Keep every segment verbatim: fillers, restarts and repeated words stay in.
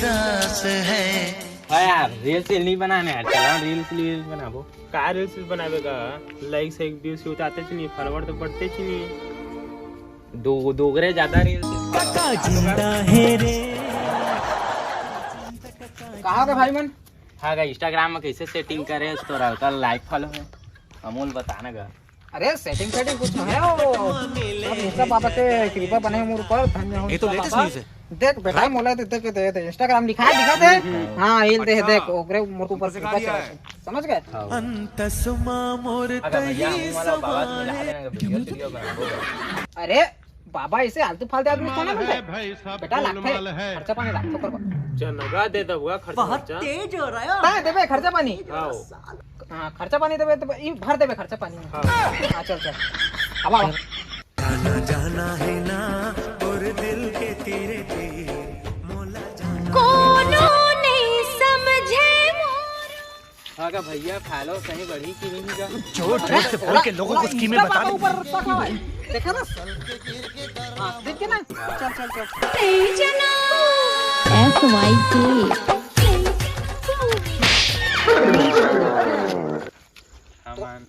हाँ यार, रील्स वील्स नहीं बनाने यार, चला रील्स वील्स बनाबो। का रील्स वील्स बनाबे का? लाइक से व्यूज होते आते च नहीं, फॉलोअर तो बढ़ते च नहीं। दो दोगरे ज्यादा रील्स। कहाँ के भाई मन? हाँ गा, इंस्टाग्राम में कैसे सेटिंग करे तोरा, ओकर लाइक फॉलो है, अमोल बताना गा। अरे सेटिंग सेटिंग कुछ है वो, सब ईश्वर बाबा के कृपा बने मोर ऊपर, धन्य हो ये तो ईश्वर लेटेस्ट बाबा। न्यूज़ है। देख बेटा, मोला दे दे के दे दे इंस्टाग्राम लिखा दिखा दे। हाँ, ये दे अच्छा। देख, ओकरे मोर ऊपर कृपा चला है, समझ गए? हाँ। अंतसमा मोर अगर भैया, तही हम वाला बाबा से मिला सवारे। देना, वीडियो वीडियो बनाबो। अरे बाबा, ऐसे आलतू फालतू आदमी कोना मिलता है? बेटा, लागथे, खर्चा पानी लागथे ओकर बर। जनगा दे दबुआ खर्चा बहुत खर्चा। तेज हो रहा है। ता देबे खर्चा पानी। हाँ। हाँ, खर्चा पानी देबे तो ई भर देबे खर्चा पानी। हाँ। हाँ, चल चल। अब आवा। जाना जाना है ना और दिल के तेरे तीर मोला जाना। कोनो नहीं समझे मोर। हाँ का भैया, फॉलो सही बढ़ी कि नहीं गा? जोर जोर से बोल के लोगों को स्कीमें बता दे। ऊपर रखा है। देखा ना? हाँ, देख के ना? चल, चल, चल। S Y K। सामान।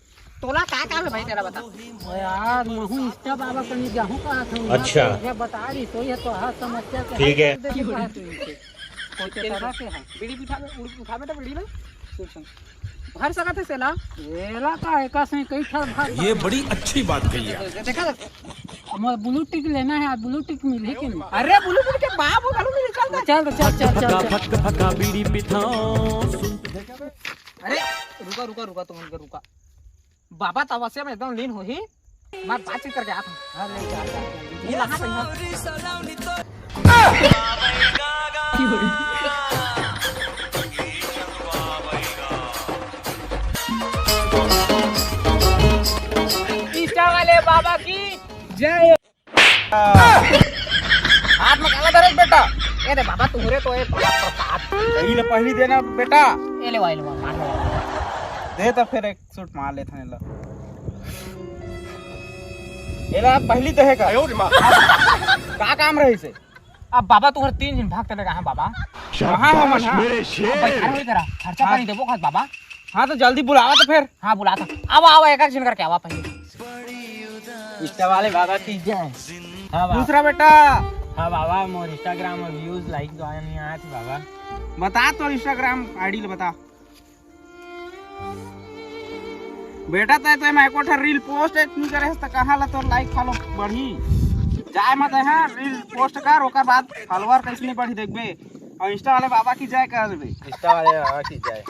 तोला का काम है भाई, तेरा बता। ओ यार, महू इंस्टा बाबा कनी जाहूं कहा था। अच्छा। ये बता रही, तो ये तो हर समस्या के ठीक हल है। कर देती कहा तू इनसे। कोई के तरह के है। बीड़ी उठा, उड़-, उठा बेटा, बीड़ी में। सुन, सुन। भर सकत है सेला? सेला का एका से कई ठा भर ये बड़ी अच्छी बात कही है। देखा, हमर ब्लू टिक लेना है, ब्लू टिक मिलही कि नहीं? अरे, ब्लू टिक के बाप हो, घलो मिले, चल दे। चल, चल, चल, चल, चल। फक फका बीड़ी पिथाओ। अरे, रुका, रुका, रुका, तुम इनका रुका। बाबा तपस्या में एकदम लीन होही। मैं बातचीत करके आता हूँ। हाँ, ले जा, जा, जा। ये कहाँ पे है? इंस्टा वाले बाबा की जय। हाथ में काला धरे बेटा। ए दे बाबा, तुहरे तो ए बाप प्रसाद। कहीं ले पहली देना बेटा। ए ले वाइल मार ले। दे तो फिर एक शूट मार लेथन एला। एला पहली दे का। आयो रे माँ। का काम रहिसे? अब बाबा तुहर तीन झिन भाग तले कहाँ बाबा? कहाँ हो मन, शाबाश हाँ? मेरे शेर। अब बैठा रहो इधर, खर्चा हाँ। पानी देबो खास बाबा। हाँ तो जल्दी बुलावा तो फिर। हाँ बुला तो। आवा आवा, एक एक झिन करके आवा पहले। इंस्टा वाले बाबा की जय। हाँ बाबा। दूसरा बेटा। हाँ बाबा, मोर इंस्टाग्राम में व्यूज लाइक तो आया नहीं आया थे बाबा। बता तो इंस्टाग्राम आईडी ले बता। बेटा, तै तो मैं एको ठा रील पोस्ट एक नहीं करे हस, त कहाँ ला तोर लाइक फॉलो बढ़ी? जाए मत है रील पोस्ट कर, ओकर बाद फॉलोअर कैसे नहीं बढ़ी देखबे। और इंस्टा वाले बाबा की जय कर देबे। इंस्टा वाले बाबा की जय।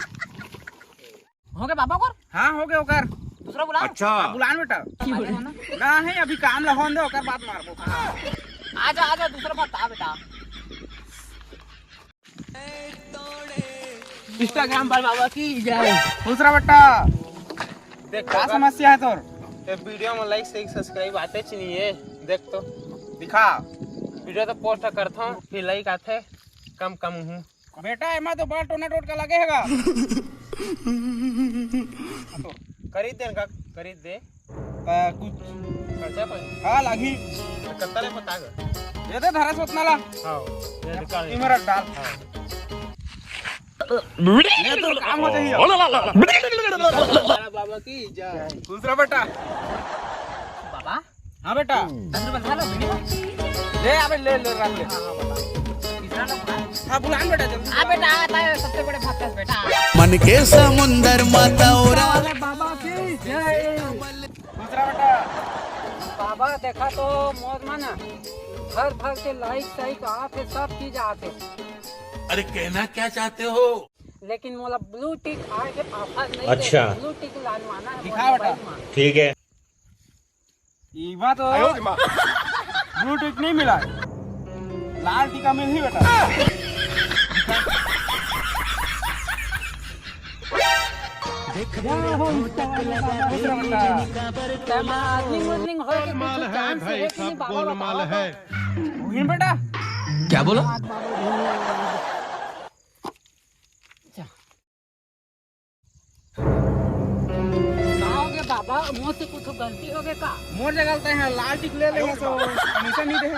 हो गए बाबा ओकर? हाँ, हो गए ओकर। दूसरा बुला। अच्छा। हाँ, बुलान बेटा। ना है, अभी काम ला होन दे, ओकर बाद मारबो। आजा, आजा, दूसरा बात आ बेटा। इंस्टाग्राम पर बाबा की जय। दूसरा बेटा। देख का समस्या है तोर? ये वीडियो में लाइक से सब्सक्राइब आते च नहीं है। देख तो। दिखा। वीडियो तो पोस्ट करता हूँ, फिर लाइक आते कम कम हूँ। बेटा, एमा तो बड़ टोना टोटका लगे हेगा। खरीद दे का, खरीद दे। आ, कुछ खर्चा पर? हाँ, लागी। कत्ता ले पता कर। ये दे धरा सोतना ला। हाँ, ये निकाल। ये मेरा डाल। हाँ। ये तो काम हो जाइए। बाबा की जय। दूसरा बेटा। बाबा। हाँ बेटा। दूसरा बेटा, हेलो, video। ले अबे, ले, ले, रख ले। हाँ, बुलान बेटा, जल्दी हाँ बुलान। बेटा, आता है सबसे बड़े भक्त बेटा। मन के समुंदर माता ओरा। अरे बाबा की जय। दूसरा बेटा। बाबा देखा तो मौज माना, भर भर के लाइक साइक आते, सब चीज आते। अरे कहना क्या चाहते हो? लेकिन मोला ब्लू टिक आए के ऑफर नहीं अच्छा। दे। ब्लू टिक लानवाना है दिखा मोला बेटा। मोबाइल में। ठीक है। इमा तो ब्लू टिक नहीं मिला है, लाल टिका मिल ही बेटा। जय हो इंस्टा वाले बाबा। दूसरा बेटा। तैं अर्निंग वर्निंग होए के कुछ चांस है कि नहीं बाबा बताओ तो। वही बेटा। क्या बोला? अच्छा। का हो गया बाबा, मोर से कुछ गलती हो गया का? मोर जगह गलती है, लाल टिक ले ले तो कमीशन नहीं दे।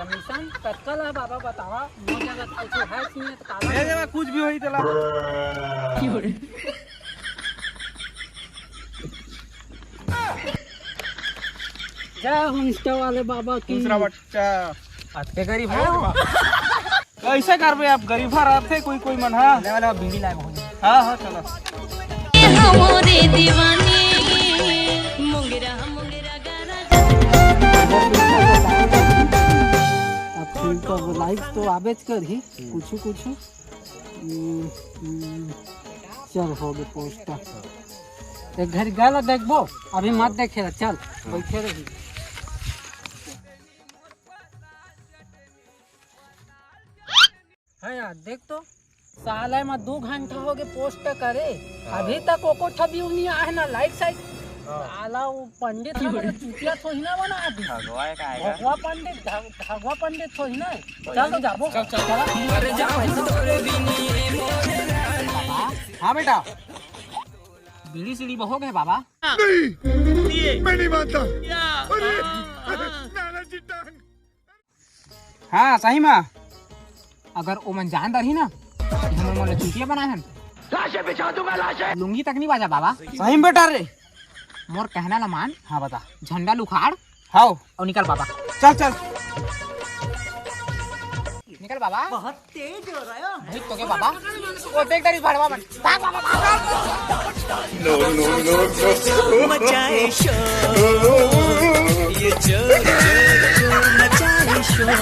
कमीशन कतका ला बाबा बतावा, मोर जगह कुछ है नहीं तो काला। ले लेवा, कुछ भी होई तेला। जय हो Insta वाले बाबा की। दूसरा बच्चा। अतके गरीब हो। कैसे करबे आप, गरीब हर आथे कोई कोई मन, हाँ। ले वाला बीड़ी लाए हो। हाँ, हाँ, चलो। हमरे दीवानी, मुंगरा, मुंगरा गारा। अब फिर तो लाइक तो आबेच करही, कुछ कुछ। हम्म, हम्म, चल, हो गे पोस्टर। एक घड़ी गला देखबो, अभी मत देखे, चल, बैठे रही। हाँ यार, देख तो, साला में दू घंटा हो गे पोस्ट करे, हाँ। अभी तक एको ठा व्यू नहीं आए ना, लाइक साइक। हाँ। साला वो पंडित ह, मतलब, चुतिया थोड़ी ना बना अभी। भगवा का आएगा? भगवा पंडित, भग-, भगवा पंडित थोड़ी ना। चल तो जाबो। चल, चल, चल। हाँ बेटा, बीड़ी सीढ़ी बहुत है बाबा। नहीं, मैं नहीं मानता। अरे, नाना जी टांग। हाँ, सही में। अगर ओमन जान डरही ना कि हमन मोला चुतिया बनाए हन, लाशें बिछा दूंगा, लाशें। लुंगी तक नहीं बाजा बाबा। सही में बेटा रे। मोर कहना ला मान। हाँ, बता। झंडा ल उखाड़। हाव। अउ निकल बाबा। चल, चल। निकल बाबा। बहुत तेज हो रहा है। भूत तो के बाबा। वो देख डरी भड़वा मन। भाग बाबा, भाग। No, no, no, no। मचाए शोर, ये चोर, चोर, चोर मचाए शोर।